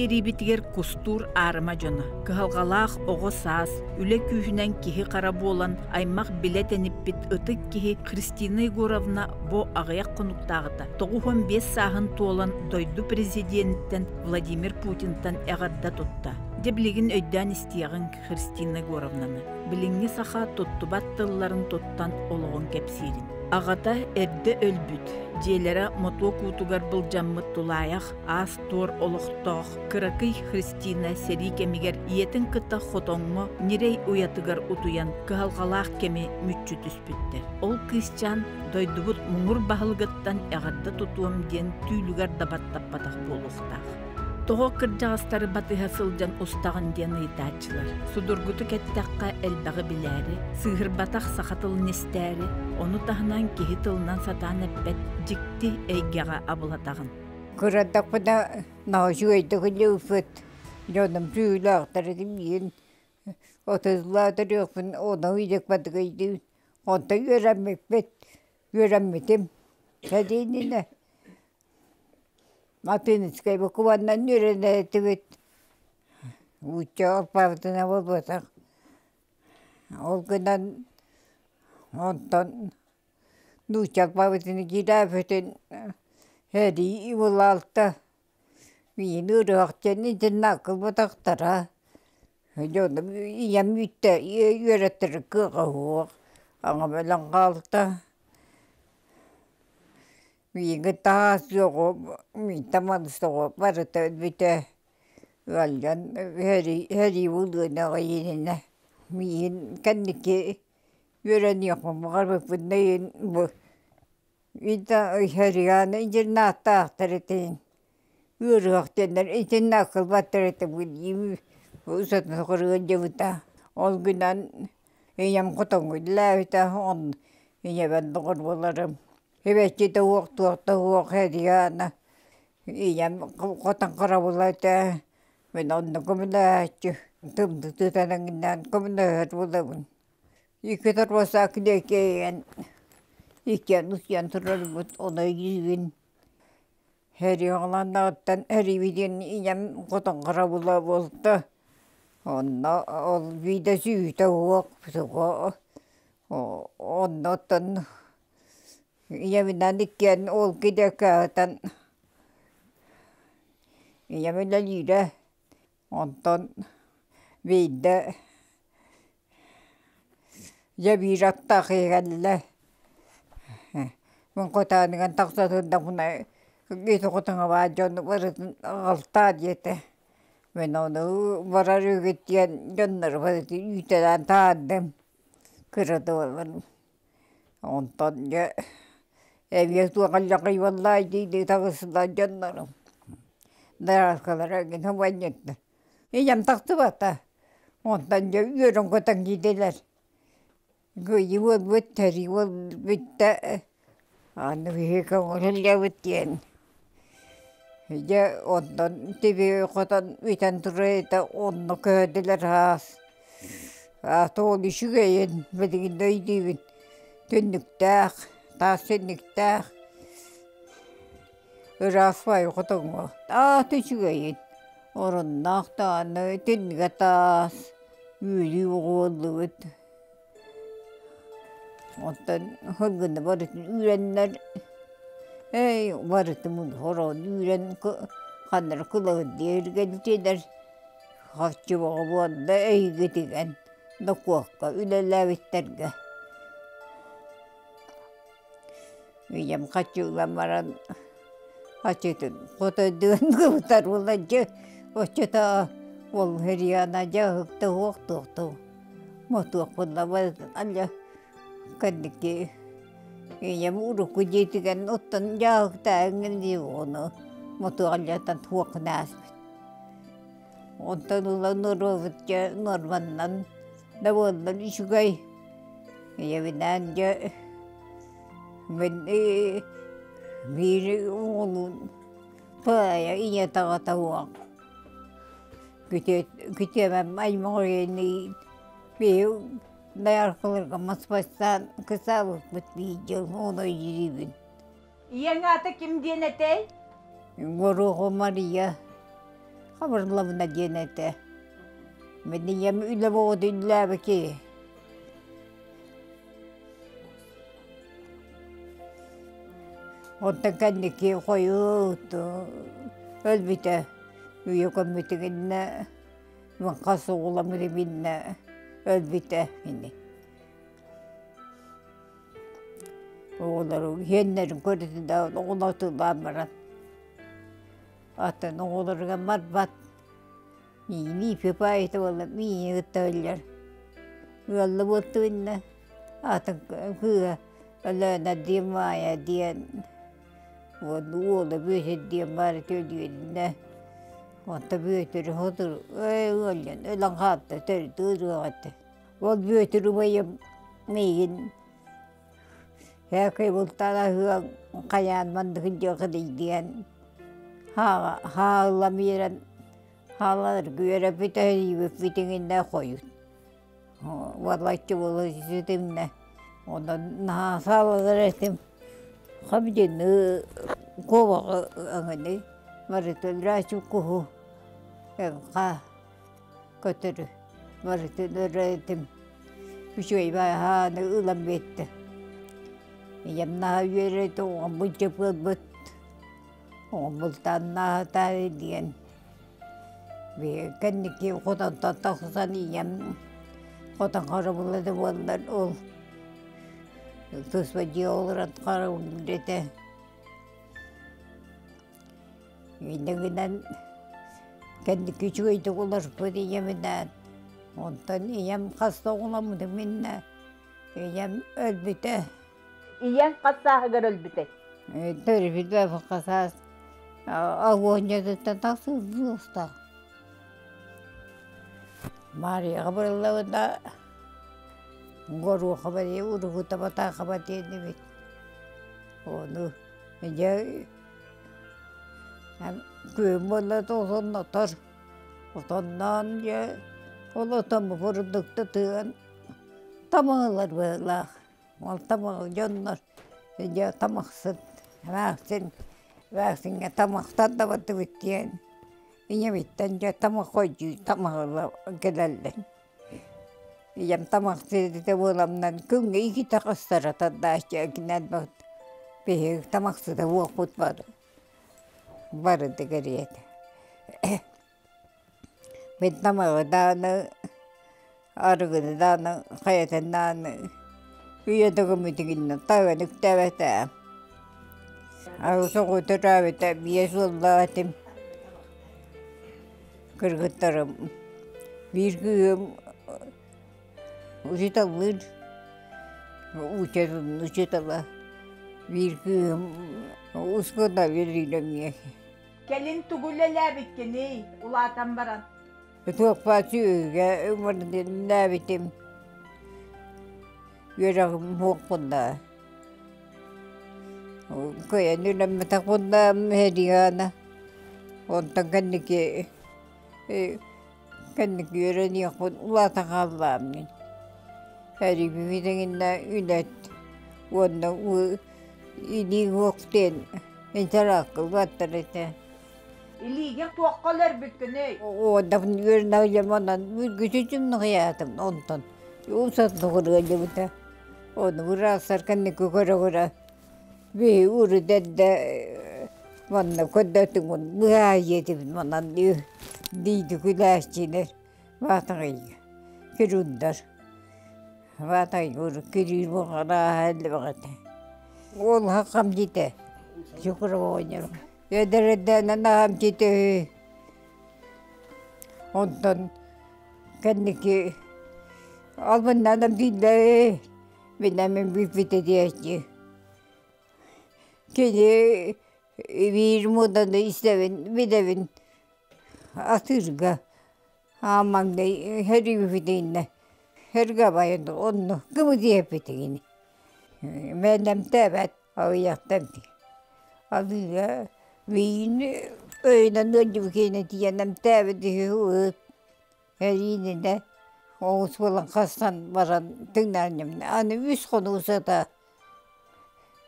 биэриибитигэр Кустуур аарыма дьоно, кыһалҕалаах оҕо саас, үлэ күүһүнэн киһи-хара буолан аймах билэ тэниппит ытык киһи Христина Егоровна бу аҕыйах хонуктааҕыта 95 сааһын туолан дойду президениттэн Владимир Путинтан эҕэрдэ тутта. Дьэ билигин өйдөөн истиэҕиҥ Христина Егоровнаны. Билиҥҥи саха туттубат тылларын туттан олоҕун кэпсиирин. Аҕата эрдэ өлбүт, дьиэлэрэ мотуок уутугар былдьаммыт тулаайах, аас-туор олохтоох кыракый Христина сэрии кэмигэр ийэтин кытта хотоҥҥо ньирэй уйатыгар утуйан кыһалҕалаах кэми мүччү түспүттэр. Ол кыысчаан дойдубут муҥур баһылыгыттан эҕэрдэ тутуом диэн түүлүгэр да баттаппатах буолуохтаах. Тоҕо кырдьаҕастары батыһа сылдьан устаҕын диэн ыйытааччылар. Судургутук эттэххэ, элбэҕи билээри, сыыһырбатах саха тылын истээри, ону таһынан киһи тылынан сатаан эппэт дьикти эйгэҕэ абылатаҕын. Кырадахпына наһаа үчүгэйдик дьонум сүүлээхтэр этим отузлаатырыахпын ону ыйдыкпатыгыйдыы онтон үөрэммиппит үөрэммитим сэлиининэ Латинскай букваннан үөрэнэ этибит уучча алпаабытына буолбатах ол гынан онтон нуучча алпаабытын киирээбитин сэрии булаалта миин ыарыһах диэн итиннэ ылбатахтара дьонум ийэм үүттэ үөрэттэр кыаҕа суох аҕам өлөн хаалта Миигин таһаас суоҕу миинтэн суоҕу барыта өлбүтэ ыалдьан сэрии булуон аҕай иннинэ миигин кэнники үөрэниэхпин баҕарбыппын да иһин бу Сэрияны интернаттаахтар этин ыарыһах диэннэр итиннэ акылбаттар этэ ыалдьыбыта ол гынан ийэм хотоҥҥо үлэлээбитэ онно ийэбэр доҕор буоларым Эбэччитэ уох туох да уох Эдиана ийэм хотон харабыла этэ мин онно көмөлөһөөччү тымнытытан көмөлөһөр буолабын икки торуосаах килиэккэйэн иккиэн утуйан турарбыт ону өйдүүбүн Һэрии оҕолонноҕуттан һэриибитин ийэм хотон харабыла буолта онно ол биирдэ сүүтэ уох оннуттан Ийэбинэн иккиэн ол кидэкээтэн ийэм үлэлиирэ онтон биирдэ дьэ биир аттаах кэллэ мин хотооныгар тахса сырдахпына ити хотоҥҥо баар дьону барытын аҕалтаа диэтэ мин ону барар үгүт диэн дьоннору барытын үүтэлээн таһаардым кыра да буоллар Онтон дьэ эбиэс туохаллахый буоллаай дии-дии таҕыстылар дьоннорум. Дааскалара эҥин убанньытта. Ийэм тахсыбата. Онтон дьэ үөрэн-көтөн киирдилэр. Кыайыы буолбут, сэрии буолбут да аны биһиги көҥүллэбит диэн. Дьэ онтон тиби хотон бүтэн турар этэ онно көһөрдүлэр аас Тоҕо үчүгэйин билигин да өйдүүбүн түннүктээх, таас түннүктээх ыраас баайы хотоҥҥо аата үчүгэйин оруннаах даҕаны түннүгэ таас үөрүү оҕуоллубут Оттон сылгыны барытын үүрэннэр эй барытын хороон үүрэн ханна эрэ кылаһырдыы эргэлдьилэр харчы бөҕө буолла эйигитигэн докуокка үлэлээбиттэргэ Ийэм хаччыллан баран хаччытын хотойдуон кыбытар буолан дьэ оччото ол Риана дьэ ыһыкта уох туохтуу мотуохпун алльа кэнники ийэм урукку дьиэтигэр оттон дьааһыктааҥҥын дии ону мотуох алльаттан туоххун ааспыт онтон ыла норуобут дьэ норманнан да буоллар үчүгэй ийэбинээн дьэ мин биир уолун паайа ийэ таҕата уох Күтүөмэм аймах биһи дояркаларга мас бастаан кысаабыппыт биир дьыл ону өйдүүбүн. Ийэҥ аата ким диэн этэй? Горуоху Мария. Хабырыллабына диэн этэ. Мин ийэм үлэ боҕото үллээбики. Онтон кэнники хойут өлбүтэ. Үйэ көммүтүгүннэ муҥха суҕуламмытыбиннэ өлбүтэ ини. Оҕолору иһэннэрин көрүтүн да оҕолотулаан баран Атын оҕолоругар барбат. Миини пипаайыта буолла миини кытта өллөр. Ыалла буолтубунна атын кыыһа Өлөөнө диэн Маайа диэн уонна уола Бүөтүр диэн баар өлүөннэ. Онто Бүөтүр хотур эй ыалдьан өлөн хаалта төрүт ыарыах этэ. Ол Бүөтүр убайым миигин Һээкэй бултаан хайаан манныгын дьиэҕиний диэн хаалла биэрэн хаалларга үөрэппит эһиибиппит иҥиннэ хойут уоллаччы буола ситимнэ онон наһаа саалалар этим хабдьыны куобаҕы өҥөнү барытын ырачы куһу эҥха көтөрү барытын ырытым үчүгэй бааһааны ылан биэрдэ ийэм наһаа үөрэ оҕом быдьа буолбут оҕом бултаан нааһатаары диэн кэнники хотонтон тахсан ийэм хотон харабыла да буоллар ол туспа дьиэ олорон харабыллыыр этэ Иннигинэн кэнники үчүгэйдик олорбут ийэбинээн, онтон ийэм хас да оҕоломмутум иннэ ийэм өлбүтэ. Ийэҥ хас сааһыгар өлбүтэй? Төрүпүт баҕа саас огонньатыттан тахсыыллыахтаах. Маарыйаҕа барыллабына горуохаба диэн уруһута батаахаба диэн эбит. Ону дьэ Күһүн буолла да отоннотор, отонноон дьэ ол отон бурдукта тыган тамаҕалар быһыылаах. Ол тамаҕы дьоннор дьэ тамахсыт эмээхсин эмээхсиҥҥэ тамахтан да бардыбыт диэн ийэбиттэн дьэ тамах хойдуу тамаҕыла кэлэллэр. Ийэм тамахсыта буоламнан күҥҥэ иккитэ хастара тардааччы кинэн биһиги тамахсыта буолбут бары барыта кэриэтэ. Мин тамаҕы даҕаны арыгыны даҕаны хайатын даҕаны үйэ да көмүтүгүннэ таҕын үктээбэтэ. Аҕыс оҕо төрөөбүтэ биэс уоллаах этим. Кыргыттарым биир кыыһым учууталлыыр, учуутала, биир кыыһым ускуна үөрүүлэмиэ. Кэлин тугу үлэлээбиккиний улаатан баран? Туохпа сүөһүгэ үлэлээбитим. Үөрэҕим суохпун да. Кыайан үлэммэтэх да Һэригаана. Онтон кэнники кэнники үөрэниэхпин улаата хааллаҕым мин. Һэрибибит эҥиннэ үлэт уонна илии уох диэн интеракылбаттар этэ. Илиигин туохха өлөрбүккүнүй? Уонна үөрэнэ онон үргүтүтүм нуһуйаатым онтон усатнугурыаллыбыта. Ону быраастар кэнники көрө-көрө биһи урут эрдэ манна көрдөөтүҥ быһаайыа этибит манан диidi күлээччилэр баатаҕайга кирундар баатаҕайга урут кириир буоларааһа элбэх этэ ол хам дьитэ чукура оҕонньор эдэр-эрдээнэн аһам дьитэ үһү онтон Кэнники албыннаан бииллэ мин бүппүтэ диэччи. Кини биир муоданы истэбин, билэбин атыырга аан маҥнай хөрүүбүтүннэ хөргө байан онно кымытыйаппытыгини мэнэмтээбэт аҕыйахтан алыыга миин өйүнэн ыалдьыбыт киһини тиийэн эмтээбит үһү Эриининэ оҕус буолан хастан баран тыҥнаанньым аны үс хонук устата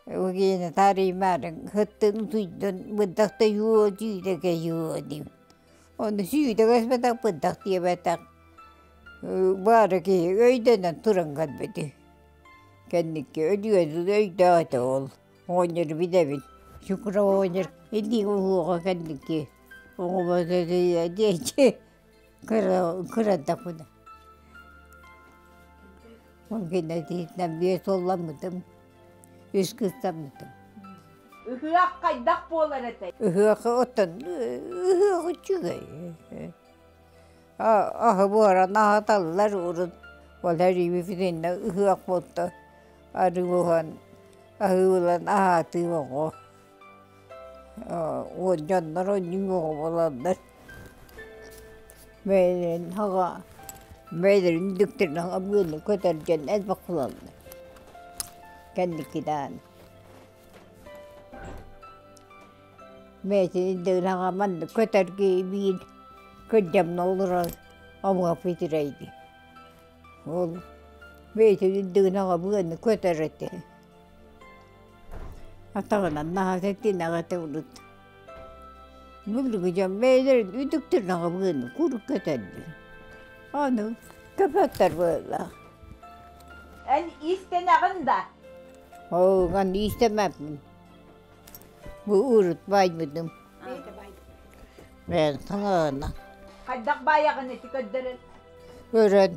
Евгения таарыймаарын хыттын утуйдун бырдахта юо дьиирэгэ юо диим. Ону сүүдэгэспэтэх, бырдах диэбэтэх. Баара киһи өйдөнөн туран кэлбити. Кэнники өлүөн өйдөөх этэ ол. Оҕонньору билэбин. Чукра оҕонньор илии уһуоҕа кэнники оҕобото диэччи кыра кырадаппына. Ол гына итиитинэн биэс уолламмытым, үс кыыстаммытым. Ыһыах хайдах буолар этэй? Ыһыах оттон ыһыах үчүгэй. Аһы буоран аһаталлар урут ол эрийбитиннэ ыһыах буолта арыгыһан аһыылан аһаатыы оҕо уонньоннор онньуҥ оҕо буолаллар бэйэлэрин аҕа бэйэлэрин үрдүктэрин аҕа быаны көтөр дьон элбэх буолаллар кэнникидаан бэйэтин үрдүгүн аҕа маннык көтөргө биир кырдьамна олорор омуга бүтүрэйди ол бэйэтин үрдүгүн аҕа быаны көтөр этэ Атаҕынан наһаа сэтинэх этэ урут. Былыргы дьон бэйэлэрин үтүктэрин аҕабыаны куруук көтөллөр. Аны көпөттөр быһыылаах. Эн иистэнэҕин да? Оо, аны иистэммэппин. Бу урут баайбытым. Бэйэм саҥаҕына. Хайдах баайаҕын ити көрдөрөн? Көрөн.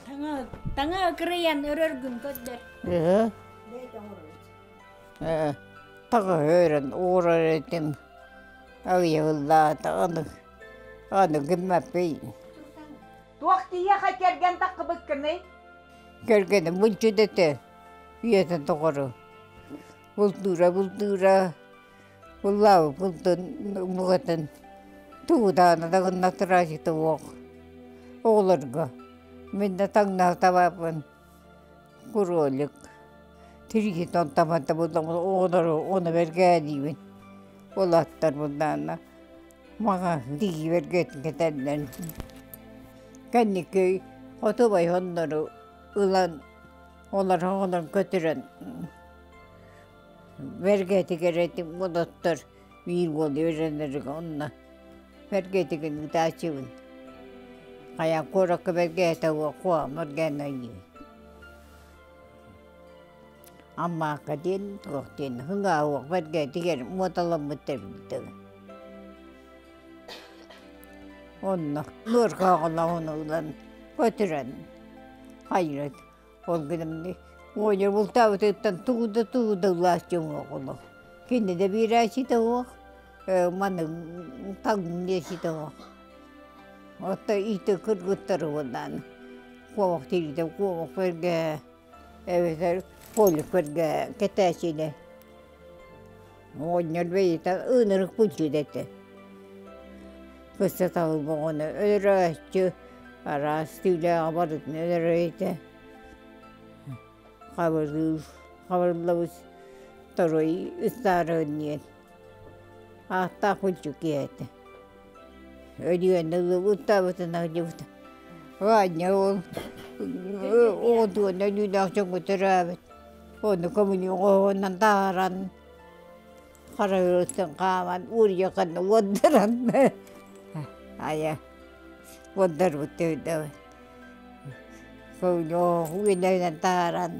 Таҥа, таҥа кырыйан өрөргүн көрдөр. Ээ. Ээ. Таҥа өрөн уурар этим. Аҕыйаҕыллаата аны аны гыммаппый. Туох киһиэхэ кэргэн таххыбыккыный? Кэргэним булчут этэ. Үйэтин тухары. Бултуура бултуура Буллаабыт бултун букатын тугу даҕаны да гыннатырааччыта суох оҕолорго мин да таҥнаһа табааппын кролик тириитин тамата буллаҕына оҕолору ону бэргээдиибин улааттар буллаҕына маҕа тиийэ бэргээтин кэтэллэр кэнники хотубай оннору ылан олор оҕолорун көтүрэн Бэргэтигэр этим уолаттар биир уол үөрэнэргэ онно бэргэтигин ыытааччыбын. Хайа куоракка бэргээтэ уо моргэн айыы. Аммаакка диэн туох диэн хыҥаа уох бэргэтигэр муоталаммыттар эбит Онно нуоркааҕын ылан көтүрэн хайырат Ол гынан оҕонньор бултаабытыттан тугу да тугу да ылааччы оҥоһуллар. Кинини да биэрээччитэ суох, маны таҥныы диэччитэ суох. Оттон ити кыргыттары уоннаан куобах тириитэ куобах бэргэ эбэтэр полик бэргэ кэтээччилэр. Оҕонньор бэйэтэ ынырык булчут этэ. Кыста талбаҕына өлөрөөччү, араас түүлээҕи барытын өлөрөр этэ. Хабырыыл, хабырыллабыт торуй ыстаарыгын диэн ааттаах булчут киһи этэ. Өлүөнэ ыллаабытын сылдьыбыта. Аанньа ол оҕотугун өлүүлээх дьоҥҥо төрөөбүт. Ону коммуньоҕунан таһааран хара ырыттан хааман уурйаханы уордаран айа уордарбыт төйдөбүт. Коммуньоҕу үөннэринэн таһааран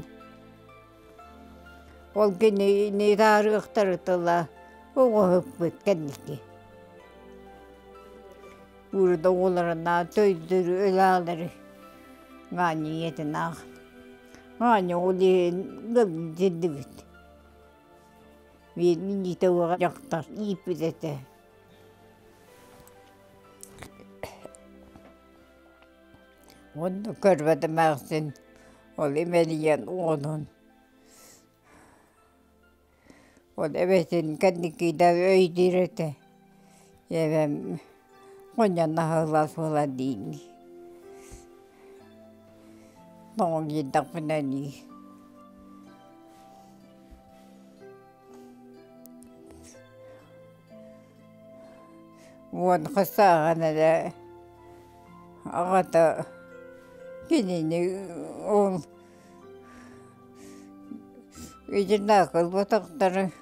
ол кинини таарыахтары тыла оҥоһукпут кэнники. Уурда оҕолорунаа төйдөрү өлөөлөрү Ганя ийэтин аах Ганя ол иһин ыалдьыдыбыт. Биир миниитэ уоҕа дьахтар ииппит этэ. Онно көрбөт эмээхсин ол имэрийэн уонун Ол эбэтин кэнники да өйдүүр этэ. Эбэм хонньон аһыллар буолан диир. Тоҕо киирдэхпинэ дии. Уон хастааҕын эрэ аҕата кинини ол Итиннэ ылбатахтары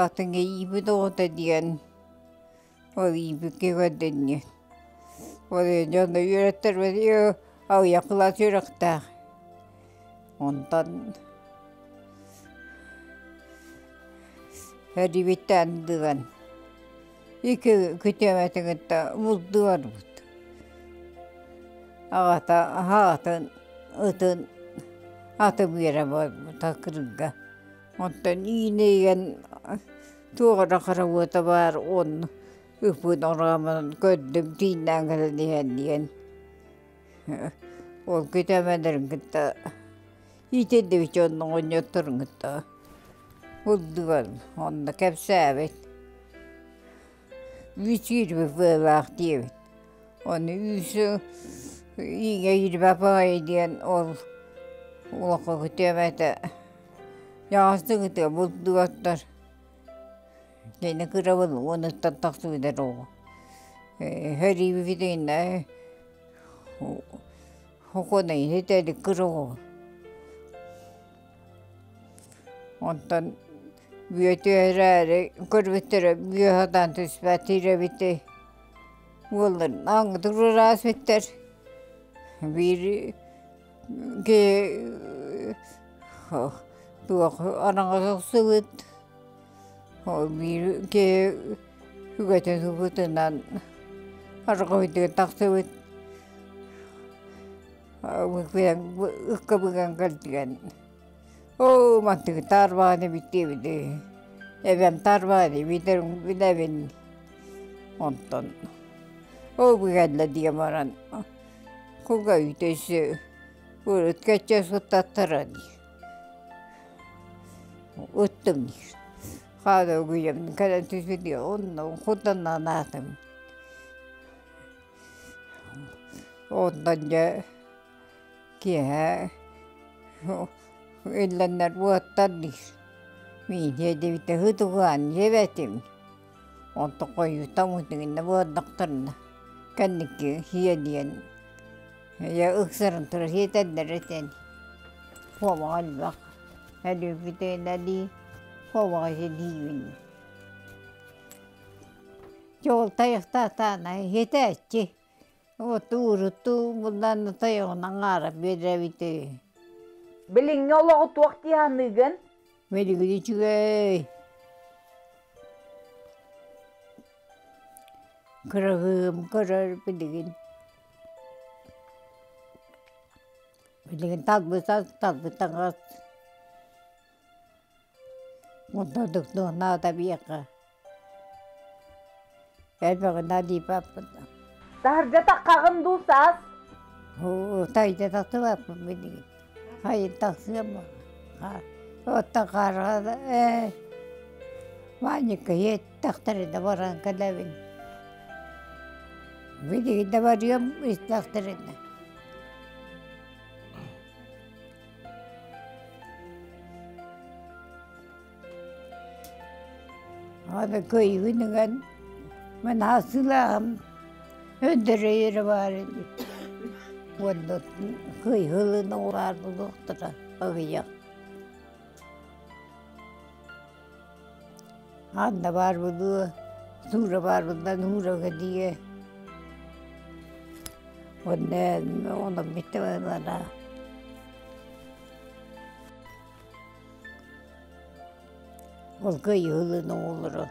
Атын ииппит оҕото диэн ол ииппиккэ көрдөннү. Ол дьоно үөрэттэрбит аҕыйах кылаас үөрэхтээх. Онтон эрибиттэн дыган икки күтүөмэтин кытта бултуу барбыт. Аҕата аһаатын ытын аты биэрэ барбыта кырга. Онтон иинэйэн туох эрэ хара уота баар уонна ыппын орооммун көрдүм тииннээн кэлэн иһэн диэн ол күтүөмэлэрин кытта иитиллибит дьон оҕонньотторун кытта булдугар онно кэпсээбит үүт киирбит быалаах диэбит ону үүсү иигэ киирбэт баҕайы диэн ол улахан күтүөмэтэ Дьаҕастыгытыа булдугаттар Кини кырабыл уонуттан тахсыбыта оҕо Һэриибитинэ Хокуонай ситэ кыра оҕо Онтон бүө түһэрээри көрбүттэрэ бүө сатаан түспэт ирэбити уолларын ааҥҥа туруораас бүттэр биир туох араҥас охсубут ол биир киһи үгэтин субутунан арҕабытыгар тахсыбыт ыкка быган кэлтигэн оо мантыгы таарбаҕан эбит диэбити эбэм таарбаҕан эбитэр билэбин онтон оо быгалла диэн баран Куга үтөсү урут кэччэ суттаттара дии. Ыттым диир. Хаада угуйам кэлэн түспүт онно куттанан аатым. Онтон дьэ киэһэ иллэннэр уоттар диир. Миин диэбитэ хытыгаан диэбэтим. Онтон хойутан утугунна буоллахтарына кэнники сиэ диэн ийэ ыксарын тура сиэтэллэр этэн куобаҕа элбэх өлүүбүтүнэлии куобаҕа силиибин дьол тайахтаатаана сиэтээччи вот уурутуу буллаан тайаҕынан аҥаара биэрэбит Билиҥҥи олоҕу туох дии саныыгын? Билигин үчүгэй Кыраһыым көрөр билигин Билигин талбыта талбытаҕас Онтон наада биэхэ Элбэҕи наадыйбаппын Таһырдьа таххаҕын дуу саас? Тайда тахсыбаппын билигин Хайын тахсыам Оттон хаарга ээ Ванька иэттэхтэринэ баран кэлэбин Билигин да барыам истэхтэринэ Аны кыайыгын ыган мин аасыылааҕым өндөрөйөрө баар ини уонна кыайыылын оҕолоор булуохтара аҕыйах Анна баар буолуо, Суура баар буолла, Нуурага диэ. Уонна онон бүттэ бара. Ол кыайыылын оҕолоро,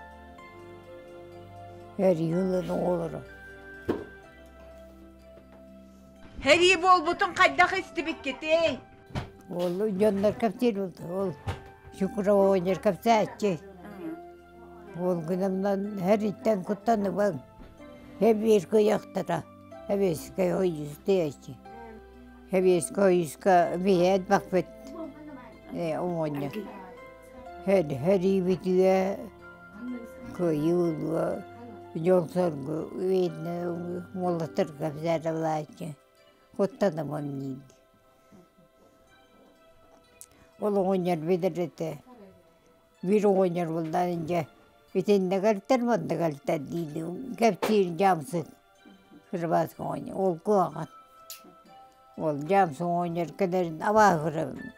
эриилин оҕолоро. Һэрии буолбутун хайдах истибиккитий? Ол дьоннор кэпсиир ол Чукровонер кэпсээччи. Ол гынан һэриттэн куттаныбын. Эбиэр кыйахтара, эбиэскэй ойуустуйаччы. Эбиэскэ ойууска биһиэт бакпыт оҥонньор. Һэриибитигэ кыайыы ылыа дьол-соргу уолаттар кэпсээтэлээччи. Куттанабын диир. Ол оҕонньор билэр этэ. Биир оҕонньор буллаан дьэ итиннэ кэлтэр манна кэлтэр диир кэпсиир дьаамсык кырбааска оҕонньор ол куһаҕан. Ол дьаамсык оҕонньор кэлэрин абааһырабын.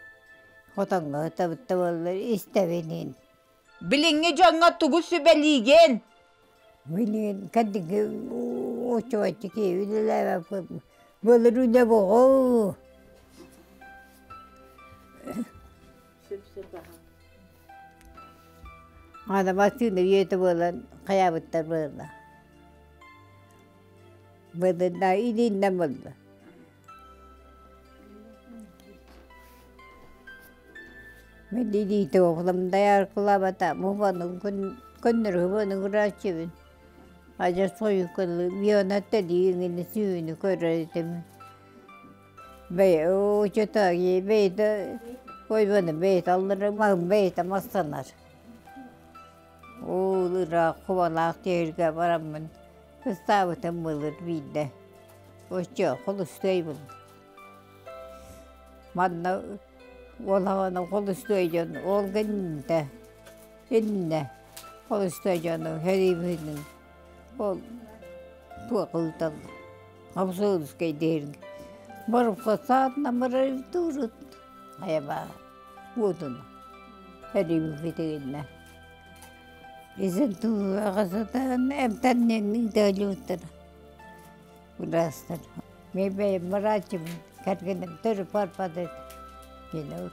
Хотоҥҥо сытабыт да буоллар истэбин иһин. Билиҥҥи дьоҥҥо тугу сүбэлиигин? Билигин кэнники оччоҕоччу үлэлээбэппин. Былыр үлэ боҕо. Аны массыына үйэтэ буолан хайаабыттар буолла. Былырда илииннэн буолла. Мин илиитэ оҕолом дайааркылаабата муһбанын көннөрүһүбүн ыҥырааччыбын. Адьас хойуккалыы Виона тэлииҥини сүүнү көрөр этим. Бэйэ очотааги бэйэтэ ойбону бэйэтэ аллара маһын бэйэтэ мастанар. Ол ыраах кубалаах түһэргэ бараммын ыстаабытым былыр биирдэ. Оччо холустуойбун. Манна уолаҕына холустуой дьон ол гэннэ иннэ холустуой дьону хэриибитин ол туох ыыталлар Хомсуолускай диһиргэ Боровко саатынан барар туурут хайабаа уотун хэриибитигиннэ Изен тууга сытан эмтэннин ыыталыбыттара Быраастар мин бэйэм барааччыбын кэргэним төрүт барбат этэ кини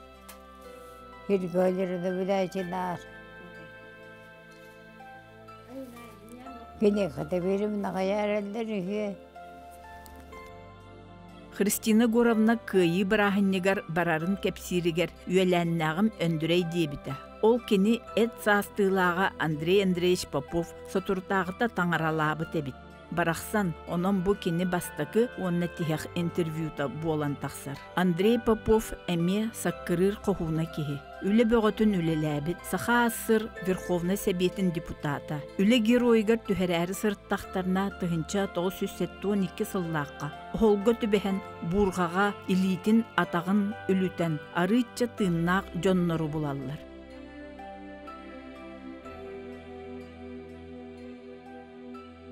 Григорьевна билээчи наар Киниэхэ да биэримин аҕай эрэллэр үһүө. Христина Егоровна Кыайыы бырааһынньыгар барарын кэпсииригэр үөлээннээҕим Өндүрэй диэбитэ. Ол кини эт саастыылааҕа Андрей Андреевич Попов соторутааҕыта таҥаралаабыт эбит. Барахсан, онон бу кини бастакы уонна тиһэх интервьюта буолан тахсар. Андрей Попов эмиэ саккырыыр хоһууна киһи. Үлэ бөҕөтүн үлэлээбит Саха АССР Верховнай Сэбиэтин депутата. Үлэ геройугар түһэрээри сырыттахтарына 1972 сыллаахха оһолго түбэһэн буурҕаҕа илиитин атаҕын үлүтэн арыычча тыыннаах дьоннору булаллар.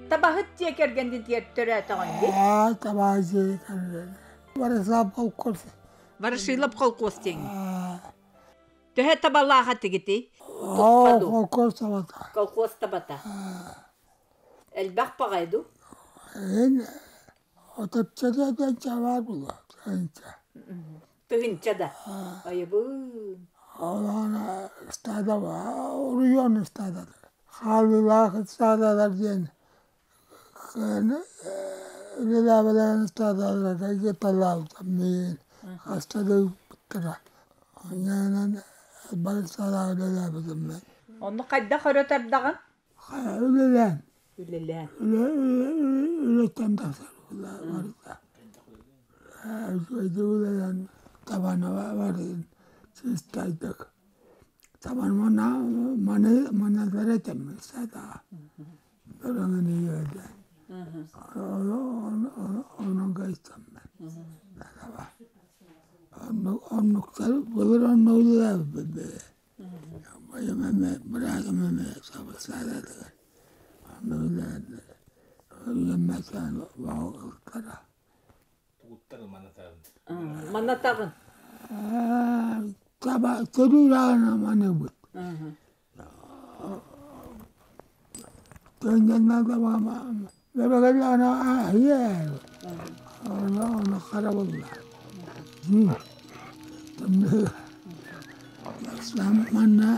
Табаһыт дьиэ кэргэнин төрөөтөҕүн дии? Аа, табаһыт дьиэ кэргэн. Ворошилов холкуос. Ворошилов холкуос диэҥ. Төһө табалаах этигитий? Оо, холкуос табата. Колхоз табата. Элбэх баҕайы дуу? Эн отучча да чабаар була, тыһынча. Тыһынча да. Айыбын. Олоона стада оройуон стадата. Хаалыылаах ыстаадалар диэн үлэлээбэлэрин ыстаадаларга ыыталаабытым миигин хаста да ыыппыттара. Онньонон бары ыстаадаҕа үлэлээбитим мин. Онно хайдах өрө тардаҕын? Хайа үлэлээн. Үлэлээн. Үлэттэн тахсар барыта. Үчүгэйдик үлэлээн табаны барытын чистайдык. Табан мана маны манатара этэммин сатаа. Бөрөҥүн ийэдэ. Онон кэйсэммин. Оннуктар былыр онно үлэлээбиппит бэйэ. Быраатым эмэ сабысаадатыгар. Онно үлэлээтилэр. Үлэммэтээн ылтара. Тугуттар манатаҕын? Манатаҕын? Таба төрүүр маныбыт. Манна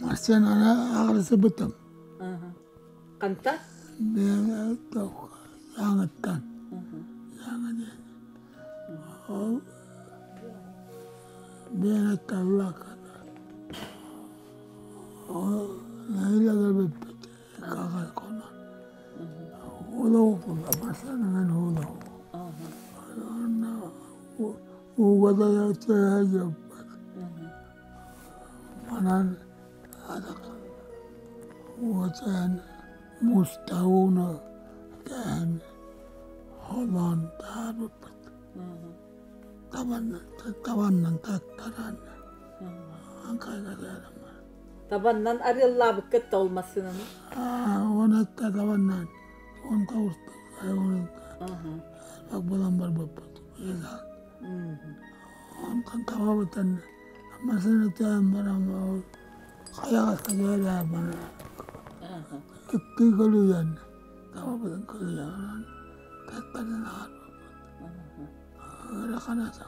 массыынаны аҕырсыбытым. Ханта? Яңыттан. Яңы диэн. Ол биэнэтталлаакката. Ол нэһилиэ бүппүт какай конон. Улуу массыынанан уулуу. Онно ууга да түһэ Манан уотан муста ууну кэһэн холоон таһаарбыппыт. Табаннан таттаран Табаннан арыаллаабыккыт да ол массыынаны? Уонатта табаннан он тоҕуста булан барбыппыт. Онтон табабытын массыына түһэн баран ол Хайаҕаска дьиэлээбин икки көлүйэн табабытын көлүйэн тэттэрин аарбыппыт. Ыарахан этэ.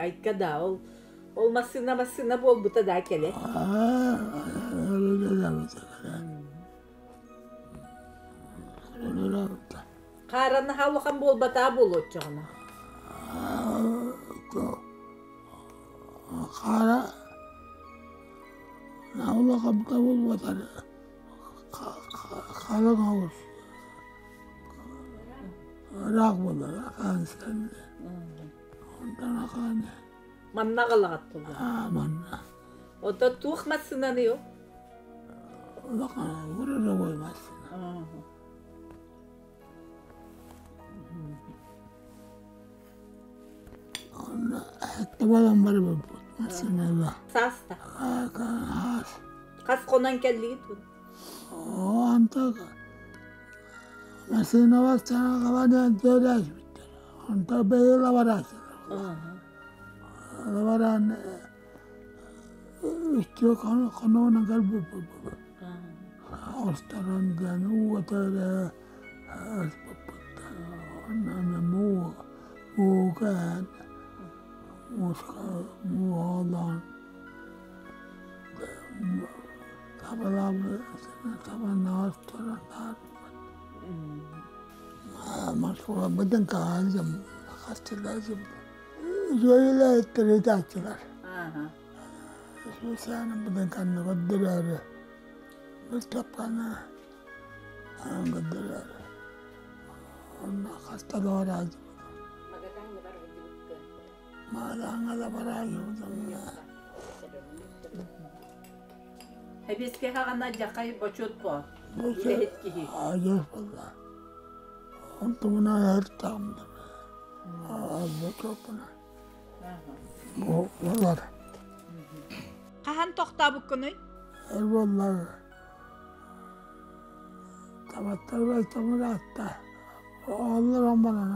Айка да ол ол массыына массыына буолбута да кэлэ. Хаарана улахан буолбатаа буолуоччаҕына. Хаара улахан буолбатар халыҥ оҕус ыраах буолар хаансан онтон ахаан Манна аҕалаҕат буолла. Манна. Оттон туох массыынаны ол? Улахан грузовой массыына. Онно табалан барбыппыт массыынала. Сааста. Хаас. Хас хонон кэллигит? Оо, антак массыынабар саҥа төлөөсүбүттэр. Онто бэйэла барааччылар. Баран үстүө хонугунан кэлбиппит. Остаран диэн ууга эрэ ыспыппыт. Онно муу ууга мууска мууһалаан табалаабы табаннаҕар туран таарбыт. Москва быдан хаалдым, хастылаачым. Үчүгэйлээттэр ытааччылар. Саана быдан канна көрдөрөөрү. Быстапканы көрдөрөөрү. Онно хаста да бараачыбыт. Магадаҥҥа да бараачыбыт. Эбиэскэ хаҕана дьахай бочуот по. Үлэһит киһи. Ажас буолла. Онтумуна һэртаамда. Бочуоппуна. Буолар. Хаһан тохтообуккунуй? Эр буоллар. Табаттар байтамыраатта. Оллорон баран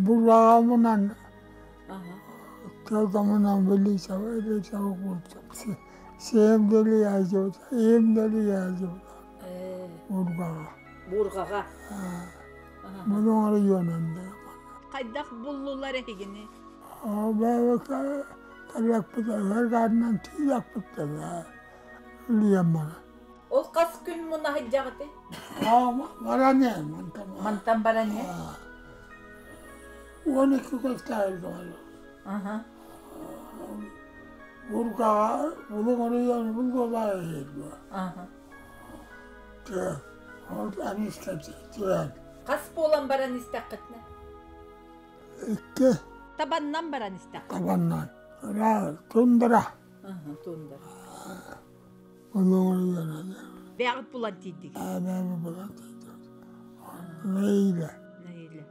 бурҕаҕамынан кылгамынан Сиэм Бурҕаҕа. Бурҕаҕа. Мунуҥ оройуонунда. Хайдах буллулар эһигини? Кэллэкпит, тиийэкпит Лиэммара. Ол хас күн мунаһыдьаҕыты? Баран иһэн мантан. Мантан баран иһэн? 12 көстөөр Бургаҕа булуҥ оройуон булгуобаа иһирбэ. Ол аниста түһэн. Хас буолан баран истэххитинэ? Икки. Табаннан баран истэххит? Табаннан. Тундра. Тундра. Булуҥ оройуона. Бэҕит булан тиийдик. Бэҕит булан тиийдик. Нэһиилэ. Нэһиилэ.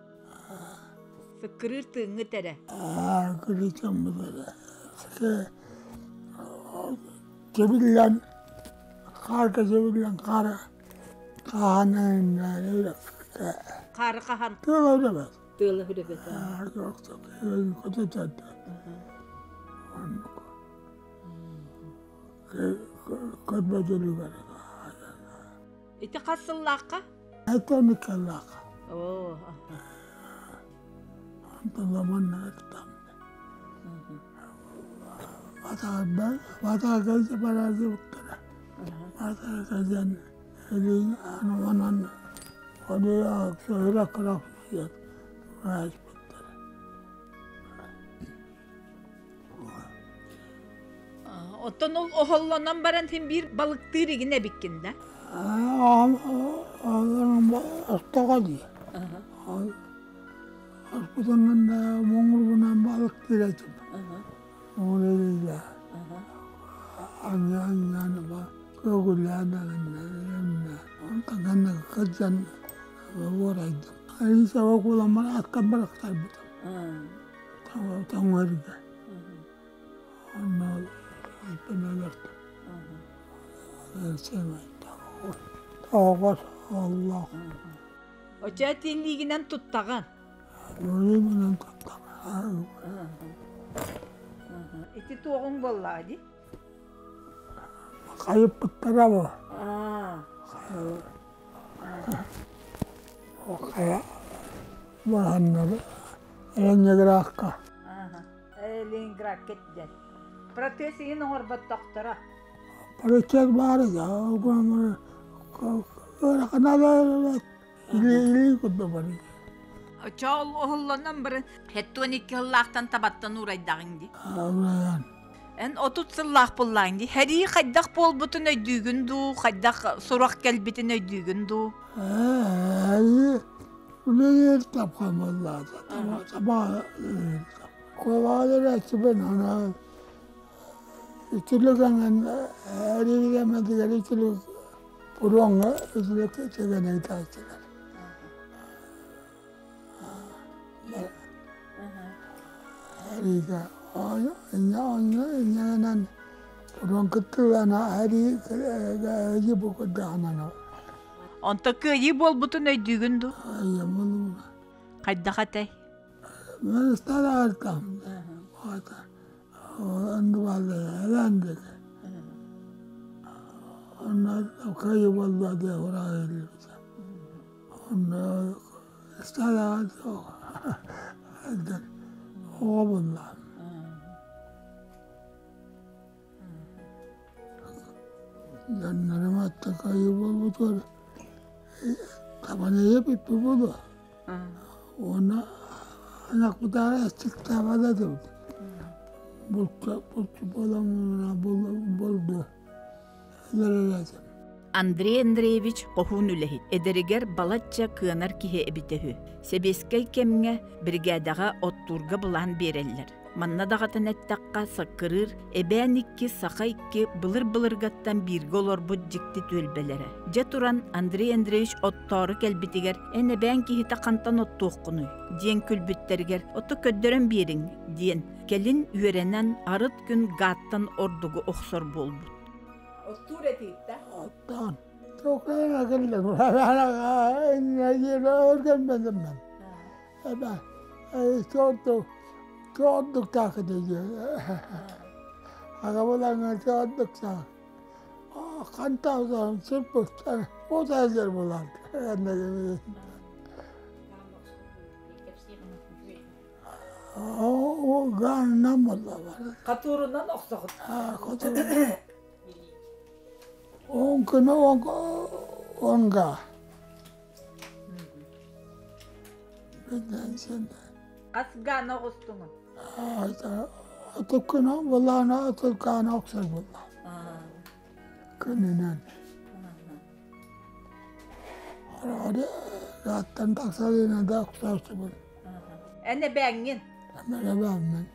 Сыккырыыр тыыҥҥыт эрэ. Кырыычаммыт эрэ. Чэбиллэн, хаарга чэбиллэн хаара хаһан Хаары хаһан? Тыала үрэбэт. Тыала үрэбэт. Көрбөтүлүгэр. Ити хас сыллаахха? Это Николаха. Оо. Антон там. Батаакайса бараазыбыттара. Батаакайсан элин ануанан ону сөһүрэ кырафыйат бараазыбыттара. Оттон ол оһоллонон баран син биир балыктыыр игин эбиккин да? Ортоҕо дии. Аспытынан моҥурбунан балыктыыр этим. Ол элиилэ. Анньаан көгүлээн аҥынна. Онтон ганна кырдьан уорайдым. Алиса окуламмар акка барахтарбытым. Тоҥорго. Онно иппин өлөртүм. Тоҕус оллоох. Оча тинлигинэн туттаҕын. Луримынан туттаҕын. Ити туоҕуҥ буоллаҕа дии? Хайыппыттара бу. Хайа баһаннары Ленинградка. Ленинградка диэн. Протез иһин оҥорботтохторо. Протез баар да, ыарахана илии курдук барый. Чоол оһоллонон бары хеттуон икки сыллаахтан табаттан уурайдаҕыҥ дии. Уурайан. Эн 30 сыллаах буллааҥ дии. Хэрии хайдах буолбутун өйдүүгүн дуу, хайдах сурах кэлбитин өйдүүгүн дуу? Ээ, үлэлиир тапхан буоллаата. Таба Куобаҕа ана үтүлүк аҥан эриирэмэтигэр үтүлүк буруоҥҥа үтүлүк үтүгэн ыытааччылар. Эриигэ инньэнэн буруон кыттыылана эрии бу курдаҕынан. Онто кыайыы буолбутун өйдүүгүн дуу? Хайдах этэй? Мен стараартам. Онну Онно кыайыы буолла диye ураайыллыбыта. Онно стараат оҕо буллаам. Дьоннорум атта кыайыы буолбутугар табан ийэпиппи буолуо. Уонна анакпытаара эстиктаабат этибит. Булка булчу буоламмына булду этим. Андрей Андреевич хоһуун үлэһит, эдэригэр балачча кыанар киһи эбитэ үһү. Сэбиэскэй кэмҥэ биригээдэҕэ оттуурга былаан биэрэллэр. Манна даҕатан эттэххэ, Саккырыыр эбээн икки, саха икки былыр-былыргаттан бииргэ олорбут дьикти түөлбэлэрэ. Дьэ туран, Андрей Андреевич оттоору кэлбитигэр «Эн эбээн киһитэ хантан оттуоххунуй?» диэн күлбүттэригэр «Ото көрдөрөн биэриҥ» диэн, кэлин үөрэнэн арыт күн гааттан ордугу охсор буолбут. Оттуур этииттэ? Оттоон. Туоххайан кэллим. Өргөнмөтүм мен. Эбэ, чорду, чордук таакыды Агабылаҥа чордук таак. Хантаазан сырпыттар, отазер булар. О, гааннан болла бар. Катурунан охсоҕут. Он күнү онга. Хас гаана оҕустуҥун? Отуккуна булаана отуккаана охсор булла. Күнүнэн. Рааттан тахсарына да охсооччубун. Эн эбээҥҥин? Мен эбээммин.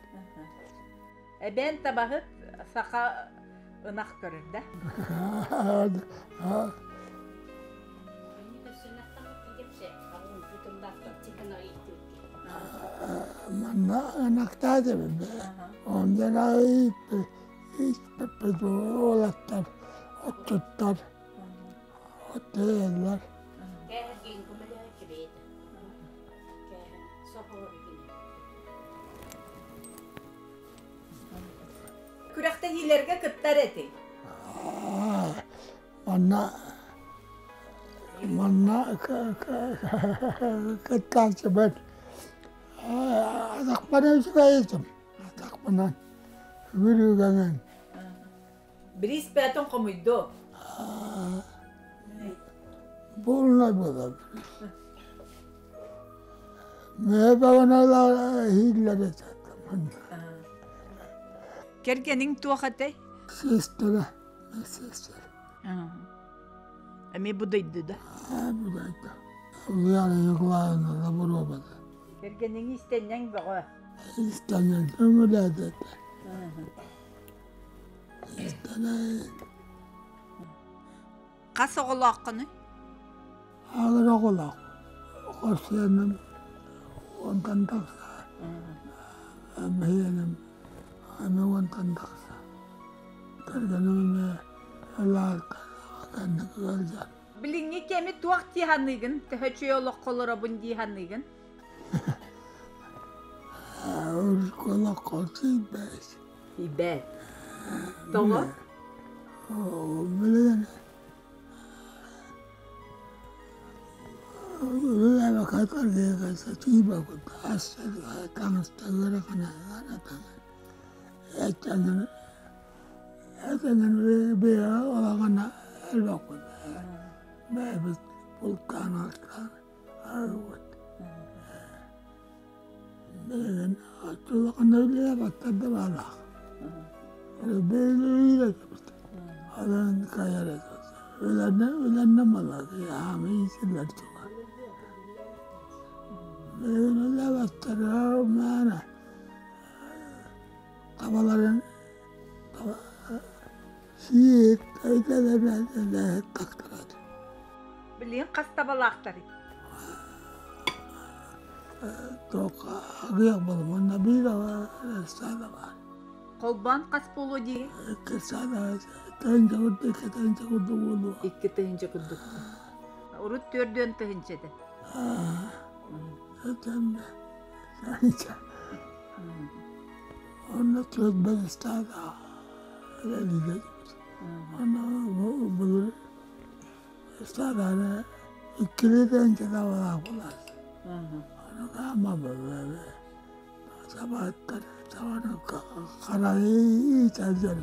Эбээн табаһыт саха ынах көрөр да? Манна ынахтаа дебин. Ондан ииппиппит уолаттар, отчуттар, оттуйаллар. Күрэхтэһиилэргэ кыттар этиҥ? Манна манна кыттааччыбын. Атахпынан үчүгэй этим. Атахпынан бүрүүгэнэн. Бириис бээтин хомуйду. Буолунай буолар. Мэ иһиллэр этэ. Кэргэниҥ туох этэй? Сестра. Сестра. Эмиэ бу дойду да? Бу дойду. Ульяна Николаевна Лаврова. Кэргэниҥ истэнньэҥ бөҕө. Истэнньэҥ көҥүлээт этэ. Истэнньэҥ. Хас оҕолооххунуй? Аҕыр оҕолоох. Хос сиэним уонтан тахса. Эбэһиэним эмиэ уонтан тахса. Кэргэним эмиэ ылаартан кэнники ыалдьар. Билиҥҥи кэми туох дии саныыгын? Төһө үчүгэй олоххо олоробун дии саныыгын? Урукку олоххо тиийбэт. Тиийбэт. Тоҕо? Билигин Табаларын Билигин хас табалаахтарый? Аҕыйах буолуо уонна биир ыстаада баар. Холбоон хас буолуо дии? Икки ыстаада тыһыынча курдук, 2 тыһыынча курдук буолуо. 2 тыһыынча курдук. Урут 40 тыһыынча этэ. Тыһыынча. Онно түөрт ыстаада үлэлиир. Онно былыр ыстааданы 2 тыһыынча табалаах буолар. Ону ама табаттар табаны харайы иитэллэр.